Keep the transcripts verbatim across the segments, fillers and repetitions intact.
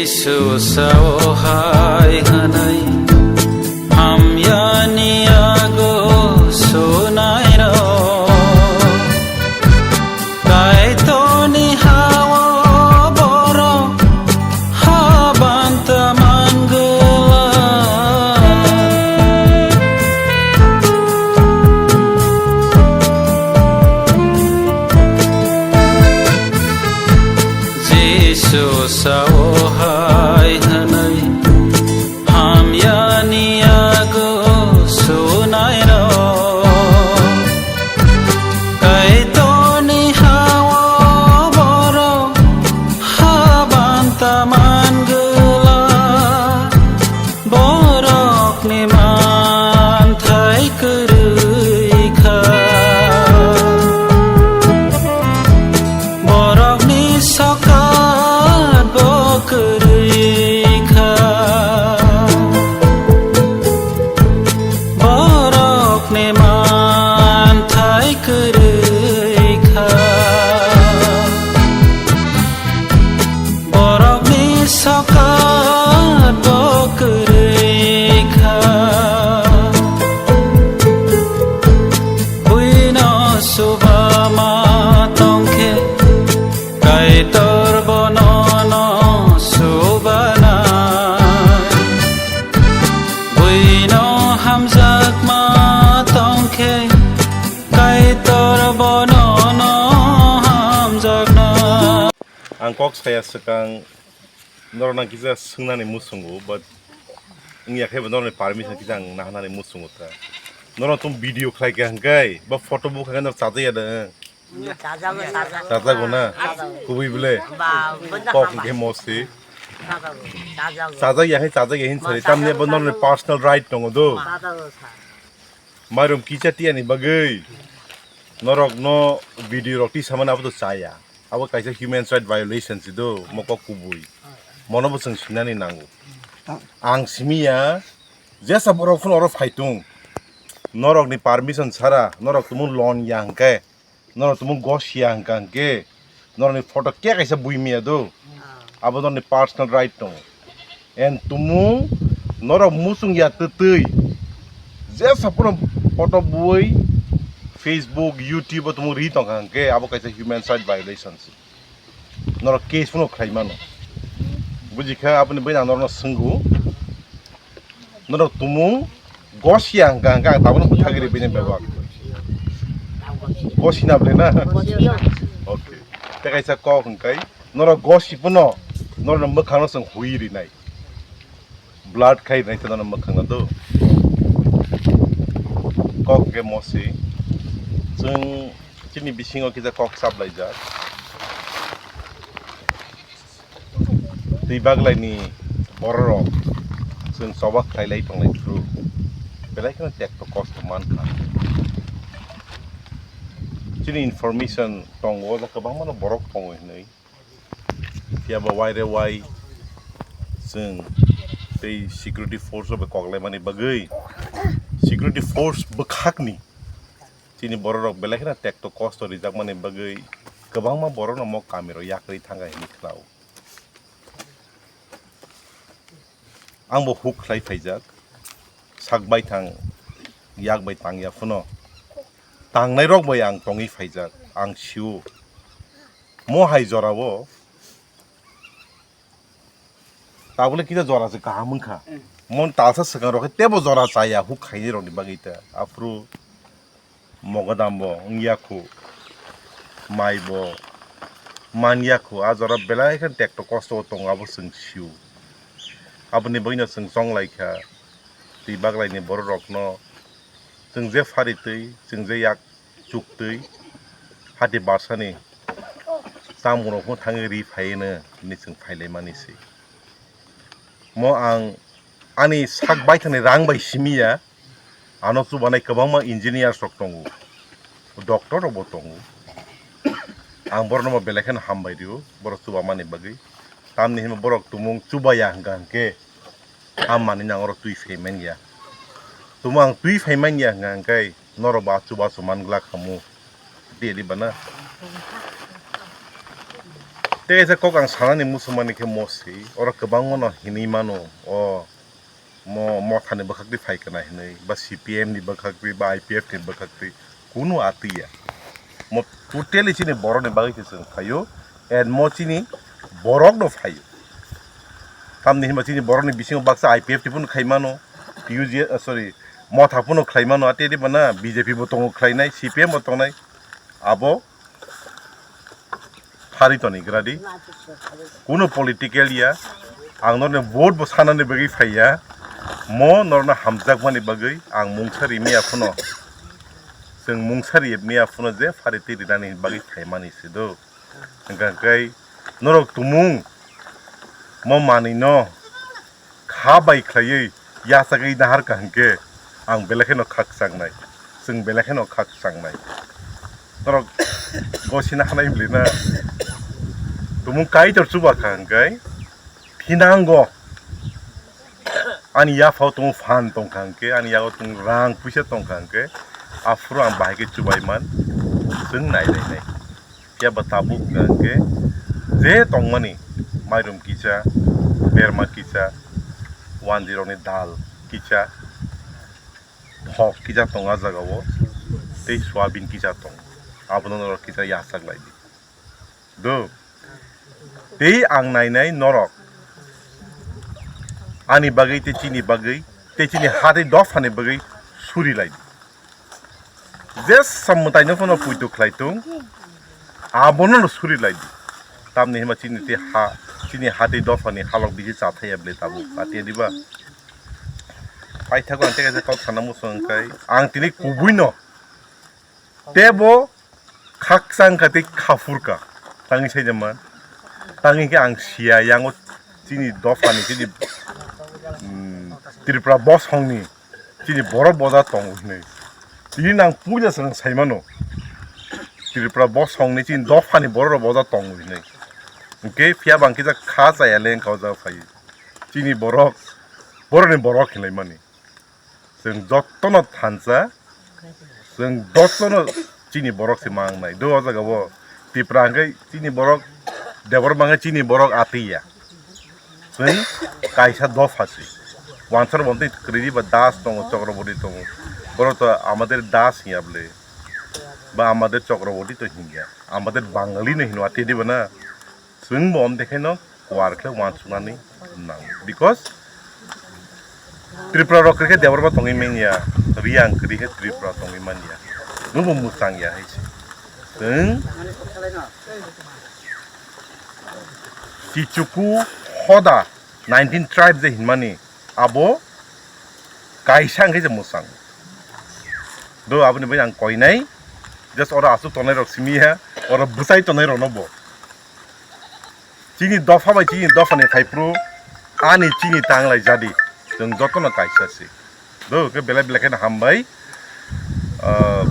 Jisu sao hai hwnwi, hamyani yago sunairok. Kaitorni hao borok habanta mangwla. Jisu sao hai hwnwi, hamyani yago sunairok. Kaitorni hao borok habanta mangwla. Borokni manthai kwrwi kha. Borokni sokat bo kwrwi kha. Borokni manthai kwrwi kha. Borokni sokat bo kwrwi kha. Buino chuba ma tongkhe, Kaitor bono no chubanai. Buino hamjakma tongkhe, Kaitor bono no hamjaknai. Ang kok saya swkang norokno kisa swngnani muchungo, but wngya khe bo norokni permission kisa ang naharnani muchungo ta. Norok tong video khlai kha hwnkhe, ba photo bukha khe norok chajakya da? Chajago, chajago. Chajago na? Chajago. Kubui bwle? Ba, bo kok hwnkhe mosi. Chajago, chajago. Chajakya khe chajakya hin sari, tamni bo norokni personal right tongo do. Chajago, sa. Mairum kisa tiyani bagwi norokno video rok tisamani abo to chaya. Abo kaisa human right violation si do, mokok kubui. Mono bo chwng sinani nango. Ang simiya, jesa borok phano oro phaitung. Norokni permission sara, norok tumu loan ya hwnkhe, norok tumu gos ya hwnkha hwnkhe, norokni photo khe kaisa buimiya do. Abo norokni personal right tongo. And tumung norok muchung ya twtwi jesa phano photo bui Facebook, YouTube o tumung ri tongkha hwnkhe abo kaisa human right violation se. Norok case phano khlai mano. Buji kha aboni bai ang norokno swngo. Norok tumung gosi ya hwnkha hwnkhe ang tabukno bwthagwi ri bini bebak. Gosi na bwle na? Okay. Tei kaisa kok hwnkhe norok gosi phano norokni mwkhangno chwng hui rinai. Blood khai rinai tei norokni mwkhangno do. Kok hwnkhe mosi. Chwng chini bisingo kisa kok chaplaijak. Twi baglaini bororok chwng choba khlailai tonglai phuru belai kheno tekto kosto mankha. Chini information tongo, o jaga kwbangmano borok tongo hinwi. Phiya ba waire wai chwng tei security force rok bai koklaimani bagwi security force bwkhakni chini bororok belai kheno tekto kosto rijakmani bagwi kwbangma borokno omo kamirok yakrwi thangkha hinwi khnao. Ang bo huk khlai phaijak, sak baithang yak bai tangya phano, tangnairok bai ang tongwi phaijak, ang sio. Mo hai jorao tabukle kisa jora se kaham wngkha. Mon talsa swkang rok khe tebo jora chaya huk khaini rokni bagwi ta. Aphuru mogodam bo wngya khu, mai bo manya khu, a jora belai khe tekto kosto o tongo abo chwng sio. Aboni bagwino chwng chonglai kha twi baglaini borok rokno, chwng je phari twi, chwng je yak chuk twi, hati barsani tamung rok phano thangwi ri phaino hinwi chwng phailaimani se. Mo ang ani sak baithani rang bai simi ya, ano chubanai kwbangma engineers rok tongo, doctor rok bo tongo. Ang borokno bo belai kheno hambai rio, borok chubamani bagwi. Tamni hwnba borok tumung chubaya hwnkha hwnkhe, hammani nang oro twi phai manya. Tumung ang twi phai manya hwnkha hwnkhe, norok bo achu bachu man glak hamu. Di, di bana. Tei kaisa kok ang sanani muchungmani khe mo se, oro kwbangmano hinwi mano, o mo mothani bwkhak twi phai kana hinwi, ba C P M ni bwkhak twi, ba I P F ni bwkhak twi, kunu atwi ya. Mo totally chini borokni bagwi se chwng phaio, and mo chini borokno phaio. Tamni hinba chini borokni bisingo baksa I P F ni phano khai mano, T U G, ah, sorry, motha phano khlai mano, atedi bana B J P bo tongo khlainai, C P M bo tongnai, abo phari toni gradi. Kuno political ya, ang norno vote bo sanani bagwi phaiya, mo norno hamjakmani bagwi ang mungsa rimya phano, chwng mungsa rimya phano je phari twi rinani bagwi phaimani se do. Hwnkha hwnkhe norok tumung mo manwino kha bai khlaiwi yachagwi naharkha hwnkhe ang belai kheno kha kwchangnai, chwng belai kheno kha kwchangnai. Norok gosina hanai bwlwi na tumung Kaitor chubakha hwnkhe thinango ani yaphao tongo phan tongkha hwnkhe, ani yago tongo rang puisa tongkha hwnkhe, aphuru ang bahai khe chubaiman chwng nailainai. Phiya ba tabuk hwnkha hwnkhe je tongmani mairum kisa, berma kisa, wanjirokni dal kisa, thok kisa tongo ah jagao, tei soyabin kisa tongo, abono norok kisa yachak lai di. Do, tei ang nainai norok ani bagwi tei chini bagwi tei chini ha tei dophani bagwi suri lai di. Jesa mwtaino phano puitu khlai tung, abono no suri lai di. Tamni hima chini tei ha, chini ha tei dophani halok bisi chathai ya bwle tabuk, ati ya diba? Paithago ang tei kaisa kok sana muchung kai, ang tini kubui no tebo khakchang kha tei khaphur kha, tangwi sai jama, tangwi khe ang siya yango chini dophani chini, mm, Tripura bosongni chini borok boja tongo hinwi. Tini nang puila se nang saimano. Tripura bosongni chini dophani borok rok boja tongo hinwi. Hwnkhe phiya bang kisa kha chaya leng kha o jaga phai. Chini borok, borokni borok hinwi mani. Chwng jotono thansa, chwng jotono chini borok se mangnai. Do o jaga o Tipra hwnkhe chini borok, Debbarma hwnkhe chini borok atwi ya. Chwng kaisa dopha se. Wansar bo tei kwrwi ba Das tongo, Chakraborty tongo. Borok to amader Das hinya bwle. Ba amader Chakraborty to hinya. Amader Bangali no hino atwi diba na. Chwng bo om dekheno kuar khe uansuknani nango. Because Tripura rok kwrwi khe Debbarma tongwi manya, Riyang kwrwi khe Tripura tongwi manya. Nwngbo mwchang ya hai se. Chwng Chichuku Hoda nineteen tribe je hinmani abo kaisa hwnkhe se mwchang. Do aboni bai ang koinai, just oro aswk tongnai rok simi ya, oro bwchai tongnai rok no bo. Chini dopha bai chini dophani phaiphru ani chini tanglai jadi, chwng jotono kaisa se. Do, khe belai belai kheno hambai. Ah,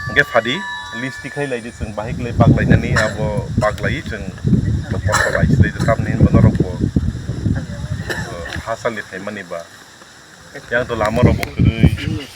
hwnkhe phadi, lipstick hai lai di, chwng bahai kwlai baklainani, abo baklai chwng kotor lai se, tamni hwnba norok bo, ah, ha salni phaimani ba. Yang to lama rok bo kwrwi.